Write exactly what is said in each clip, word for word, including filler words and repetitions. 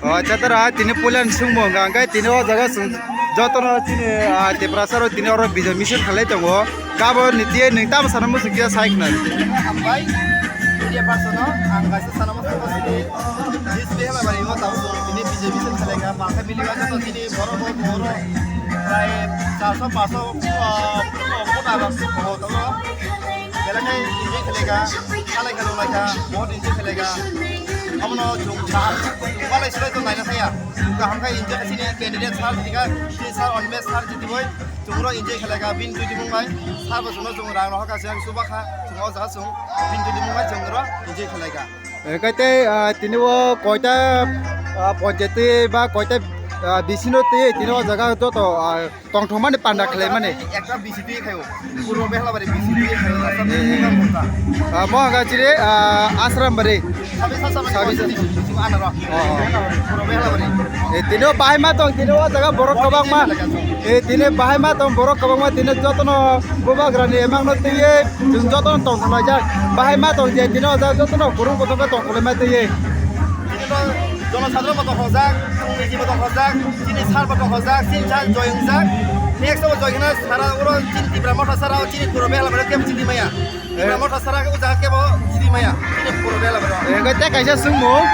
O, acha, tara, tini puila ni swngmung hwnkha, hwnkhe tini o jaga chwng jotono chini, ah, Tiprasa rok tini oro bijai misil khalai tongo. Gabo ni tiye nwng tamo sana muchung khe sai khna. Hambai, media person no ang kaisa sana muchung ko sini, jis be hela bari o tamo tini bijai misil khalai kha, bangkha bili ba joto tini borok bo borok prai charso paso, ah, kota ba ko tamo. Belai khe enjoy khlaikha, salai khe rwlaikha, bahut enjoy khlaikha. Abono chwng sahar, chwng walai swlai tong naina thaya. Chwng kaham khe enjoy khe chini candidate sir jiti kha, chini sir Animesh sir jiti boi, chwng oro enjoy khlaikha, bini duty mung bai. Sir bo chwngno chwng rang rohor kha, chwng chuba kha, chwng o jaga chwng bini duty mung bai chwng oro enjoy khlaikha. Eh, khe tei, ah, tini o koita, ah, ponchayat twi ba koita, ah, bisino twi tini o jaga joto, ah, tongthokmani panda khwlaimani. Ekta B C P khayo. Purbo Behlabari B C P khayo. Asam Purbo Behlabari. Ah, mo hwnka chiri, ah, Asrambari. Sabi sa sabi Sabi sa. Sabi sa. Anaro. Oh, oh. Purbo Behlabari. Eh, tini o bahai ma tong, tini o jaga borok kwbangma. Eh, tini bahai ma tong, borok kwbangma, tini jotono bubagrani emangno twiwi, chwng jotono tongthoknai jak. Bahai ma tong je, tini o jaga jotono kurung kotor khe tongthoknai ma twiwi. Jono sadro bo tongthokjak, chini ji bo tongthokjak, chini sir bo tongthokjak, chini sir joy wngjak. Next bo joy hwnna sara oro chini Tipra Motha sara o chini Purbo Behlabari kebo chini maya. Tipra Motha sara o jaga kebo chini maya. Chini Purbo Behlabari. Ego te kaisa swngmung,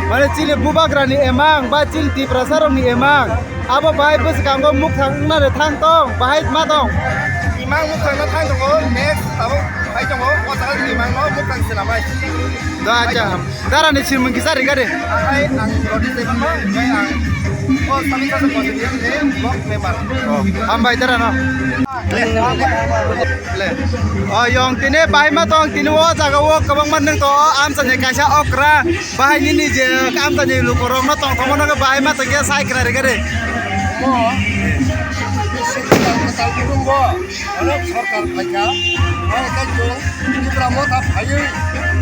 mane chini bubagrani emang ba chini Tiprasa rokni emang. Abo bahai bwskango mukthang wngnani thang tong, bahai ma tong. Imang mukthang na thang tongo, next abo hai tongo, o jaga imang no mukthang swnamai. Da acha. Dara ni simung kisa ri gade. Ai ang Rodi Debbarma, ai ang. Oh, sami sasa positive ni block member. Oh, hambai dara no. Le. Le. Oh, yong tini bahai ma tong tini o jaga o kwbangma nwng to o amsa ni kaisa okra bahai nini je amsa ni lukorok no tong thokma no bahai ma tong khe sai kra ri gade. Mo. Onek sorkar phaikha, onek kaichung Tipra Motha phaiwi,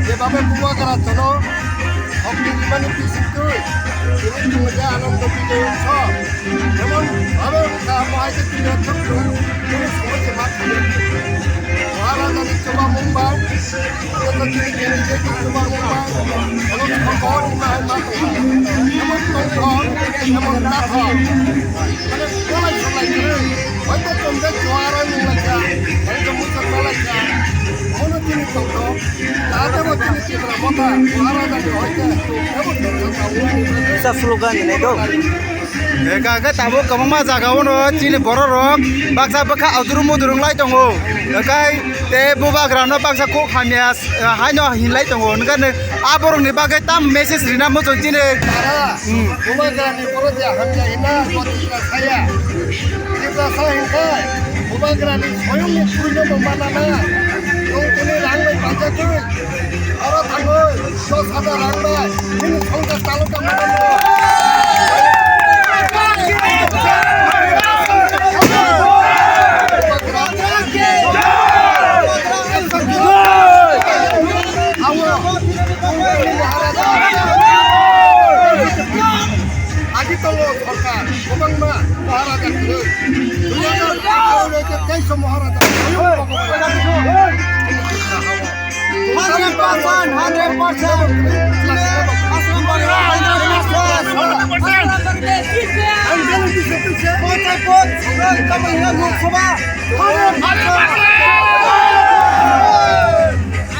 jebabe bubagra jono hokni rimani bisingtwi, tini chwngno je Anando Bijoy Utsav, emon bhabe wngkha, amo hai khe tini chwngno kunu somoi se ma thangya. Maharajani chubamung bai, joto chini kene je chubamung bai, emon sokol wngkha hai ma tongkha, emon tongthok, emon tathok. Mane, bolai solai kwrwi. Hoito tongde juara nunglaikha, hoito musa nunglaikha. Mono tini tongthok. Jahate bo tini Tipra Motha, Maharajani hoite, tebo tongthok. Sa slogan ni do. Eka ke tabo kwbangma jaga ono chini borok rok baksa bwkha aduru muduru wng lai tongo. Ekai te bubagra no baksa kok hamya, eh, haino hinlai tongo. Nokha ne a borok ni bagwi tam message rina muchung chini. Tara, hmm, bubagra ni borok je hamya hina, Tiprasa ya. Tiprasa hingkhe bubagrani soyungni puino bo mana na. Nwng tini rang bai paijagwi oro thangwi dos hajar rang bai nini songkar chalo tangma nango. Bubagra. Awo. Maharaja. Agi tongo sorkar, kwbangma Maharaja kwrwi. Dui hajar atharo bai khe teisa Maharaja kwrwi. Hundred percent, hundred percent. Aslam Bari, hundred percent. Ang jalan di situ siya. Pochay pot, kamay na Lok Sabha. Hundred percent.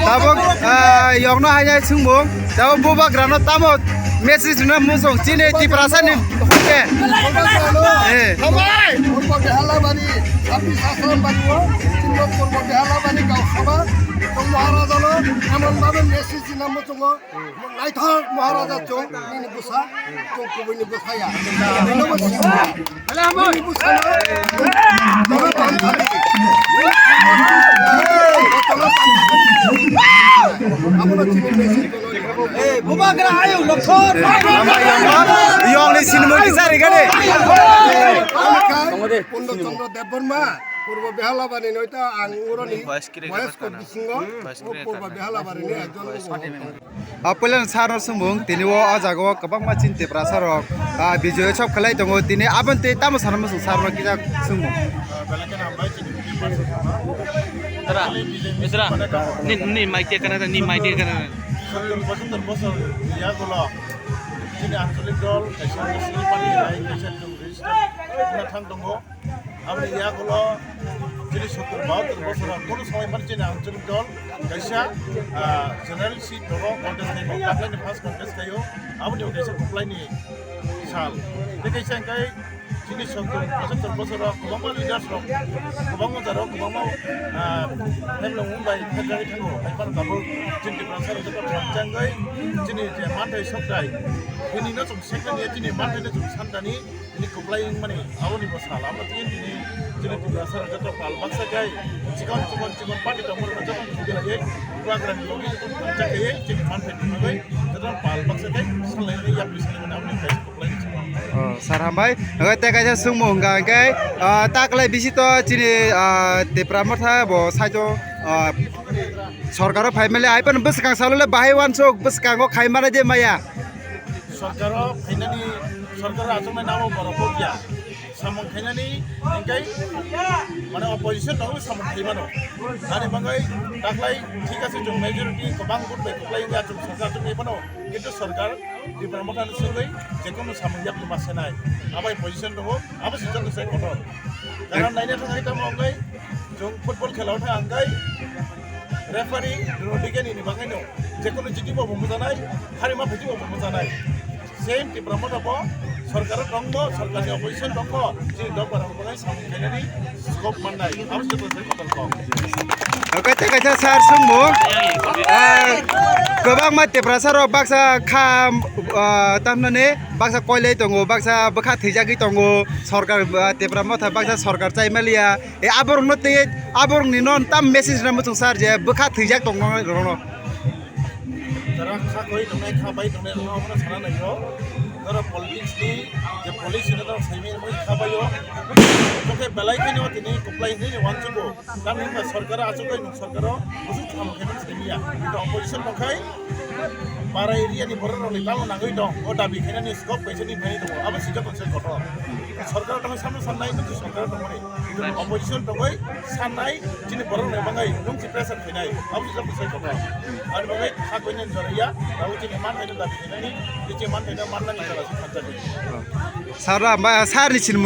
Tabok, ah, yokno hainai sungbo. Tabok bubagrano tamo message rwna muchung chini Tiprasa ni hwnkhe. Eh. Purbo Behalabari, Chhabbish Asrambari o, chini Purbo Behalabari Gaon Sabha, tong Maharajano, emon bhabe message rwna muchungo, naithok Maharaja chwng, nini bwsa, chwng kubuini bwsaya. Bino bo simo. Bubagra ayuk lokson. Yong ni sinimung kisari gade. Purno Chandra Debbarma, Purbo Behalabari noita ang uroni boyos ko bisingo, Purbo Behalabari ni ekjon. A puila ni sar no swngmung, tini o, o jaga o kwbangma chini Tiprasa rok, ah, bijoy utsav khlai tongo, tini aboni tei tamo sana muchung sar no kisa swngmung. Tara, Misra, ni, ni mic te kana, ni mic te kana. Sottor pochattor bosor yagulo Chini ancholik dol kaisa national party hai kaisa chwng register wngna thang tongo. Aboni yagulo chini sottor bahattor bosor kono somoi mani chini ancholik dol kaisa, ah, general seat dolo contest khaio, Kaplaini first contest khaio. Aboni bo kaisa Kaplaini sal. Tei kaisa hwnkhe chini sottor, pochattor bosoro kwbangma leaders rok, kwbangma jora, kwbangma, ah, hemlong bai thangwi thango. Hai phano tabuk chini Tiprasa rok joto thangchangwi chini je manthai sokthai, bini no chwng seknani, chini manthai no chwng santani, bini kwplai wngmani aboni bo sal. Abo tini chini Tiprasa rok joto pal baksa khai chikon chikon chikon party tongmani joto thangwi lai, bubagrani logi joto thangcha khai chini manthai tongwi joto pal baksa khai sanlaini yapri sanlaimani aboni kaisa. Oh, sir, hambai. Hwnkhe tei kaisa swngmung hwnkha hwnkhe, ah, taklai bisi to chini, ah, Tipra Motha bo saichung, ah, sorkaro phaimale, hai phano bwskang salole bahai wansuk bwskango khai mane de maya. Sorkaro phainani, sorkaro achuknai nabo borok bo ya. Samung khainani hwnkhe mane opposition tongo samung khaimano. Ani bagwi taklai thik ase chwng majority kwbang vote bai kwplai wngwi achuk sorkar achuknai phano. Kintu sorkar Tipra Motha ni swngwi jekono samung yapri ma senai. Abai position tongo, abo se joto se kotor. Karon naina thangwi tamo wngwi chwng football khela wngkha hwnkhe referee rwdikhe nini bagwino jekono jiti bo mujanai, harima phaji bo mujanai. Same Tipra Motha bo sorkar tongbo, sorkar ni opposition tongbo, chini dopara wngkha samung khainani scope mannai. Abo se joto se kotor kok. Oke, tei kaisa sir swngmung. Ah, kwbangma Tiprasa rok baksa kha, ah, tamnani baksa koilai tongo, baksa bwkha thwijagwi tongo, sorkar, ah, Tipra Motha baksa sorkar chai maliya. E aborokno tei aborokni non tam message rwna muchung sir je bwkha thwijak tongma rokno. Jara kha koi tongnai, kha bai tongnai rokno abono sana naio. Norok politics ni je policy no norok saimani kha bai o. Tokhe belai kheno tini kwplai hinwi uansukgo. Tamni hwnba sorkar achugwi nwng sorkaro bwswk samung khaimani simi ya. Hwnkhe opposition tongkhai para area ni borok rokni tamo nangwi tong. O dabi khainani scope kaisa ni phaini tongo. Abo sijak tongse kotor. Sorkar tongwi samno samnai nwng sorkar tongmani. Opposition tongwi sannai chini borok rokni bagwi nwng si pressure khainai. Abo sijak tongse kotor. Ani bagwi kha koinani jora ya. Abo chini man khainani dabi khainani. Chini man khainani mannani jora se khanjak. Sir, ba, sir ni sin